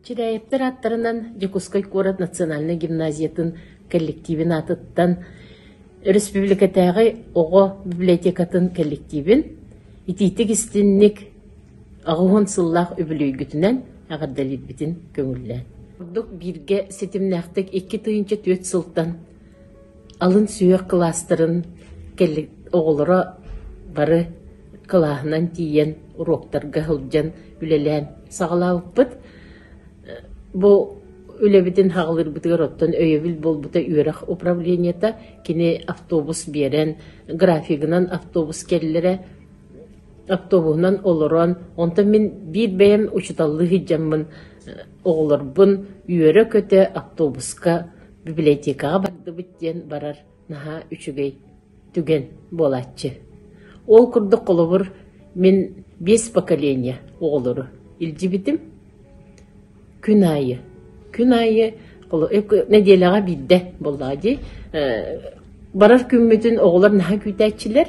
Чирээйэптэр ааттарынан Дьокуускай куорат национальнай гимназиятын коллективин аатыттан өрөспүүбүлүкэтээҕи оҕо библиотекатын коллективин итиитик-истинник 80 сыллаах үбүлүөйгүтүнэн эҕэрдэлиирбитин көҥүллээн. Ордук бииргэ ситимнээхтик 2004 сылтан алын сүһүөх кылаастарын оҕолоро бары кылааһынан тиийэн уруоктарга сылдьан үлэлээн саҕалаабыппыт. Бу үлэбитин хаҕылыырбытыгар оттон өйөбүл буолбута үөрэх управлениета кини автобус биэрэн графигынан автобус кэллэрэ автобуһунан олорон онтон мин биир бэйэм учууталлыы сылдьаммын оҕолорбун үөрэ-көтө автобуска библиотекаҕа бардыбыт диэн барар наһаа үчүгэй түгэн буолааччы. Ол курдук холобур мин биэс поколение оҕолору илдьибитим. Күн аайы, күн аайы нэдиэлэҕэ биирдэ буоллаҕа дии. Барар күммүтүн оҕолор наһаа күүтээччилэр.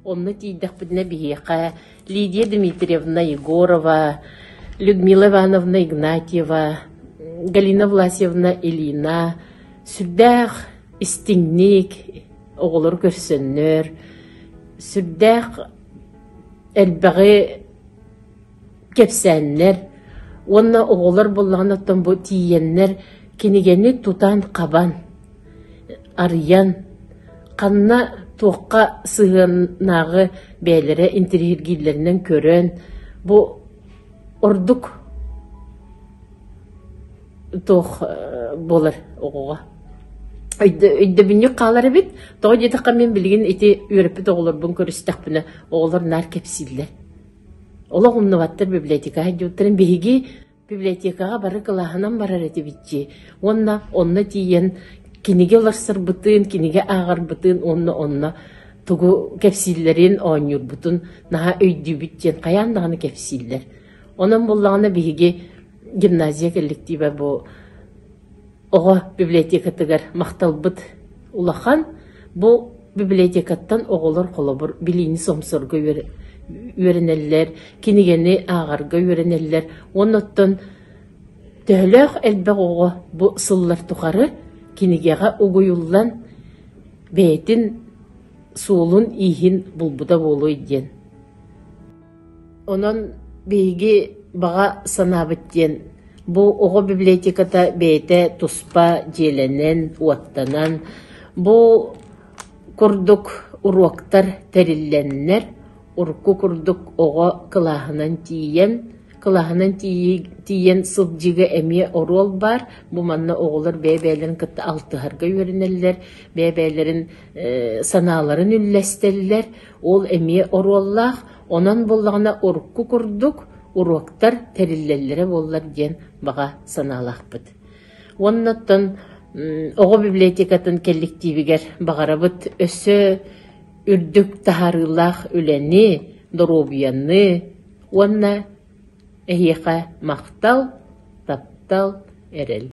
Онно тиийдэхпитинэ биһиэхэ Лидия Дмитриевна Егорова, Людмила Ивановна Игнатьева, Галина Власьевна Ильина сүрдээх истиҥник оҕолору көрсөннөр, сүрдээх элбэҕи кэпсээннэр уонна оҕолор буоллаҕына оттон бу тиийэннэр кинигэни тутан-хабан, арыйан, ханна туохха сыһыаннааҕы бэйэлэрэ интэриэһиргииллэринэн көрөн, бу ордук туох буолар оҕоҕо өйдөбүнньүк хаалар эбит. Тоҕо диэтэххэ мин билигин ити үөрэппит оҕолорбун көрүстэхпинэ оҕолор наар кэпсииллэр. Олох умнубаттар библиотекаҕа сылдьыбыттарын. Биһиги библиотекаҕа бары кылааһынан барар этибит дии. Уонна онно тиийэн кинигэ уларсарбытын, кинигэ ааҕарбытын уонна онно тугу кэпсииллэрин, оонньуурбутун наһаа өйдүүбүт диэн хайаан даҕаны кэпсииллэр. Онон буоллаҕына биһиги гимназия коллектива бу оҕо библиотекатыгар махталбыт улахан. Бу библиотекаттан оҕолор холобур билиини сомсорго үөрэнэллэр, кинигэни ааҕарга үөрэнэллэр. Уонна оттон төһөлөөх элбэх оҕо бу сыллар тухары кинигэҕэ угуйуллан бэйэтин суолун-ииһин булбута буолуой диэн. Онон биһиги баҕа санаабыт диэн бу оҕо библиотеката бэйэтэ туспа дьиэлэнэн-уоттанан бу курдук уруоктар тэриллэннэр урукку курдук оҕо кылааһынан тиийэн кылааһынан тиийэн сылдьыыга эмиэ оруол баар. Бу манна оҕолор бэйэ-бэйэлэрин кытта алтыһарга үөрэнэллэр, бэйэ-бэйэлэрин санааларын үллэстэллэр. Ол эмиэ оруоллаах. Онон буоллаҕына урукку курдук уруоктар тэриллэллэрэ буоллар диэн баҕа санаалаахпыт. Уонна оттон оҕо библиотекатын кэлликтиибигэр баҕарабыт өссө үрдүк таһаарыылаах үлэни, доруобуйаны уонна эһиэхэ махтал, таптал, эрэл.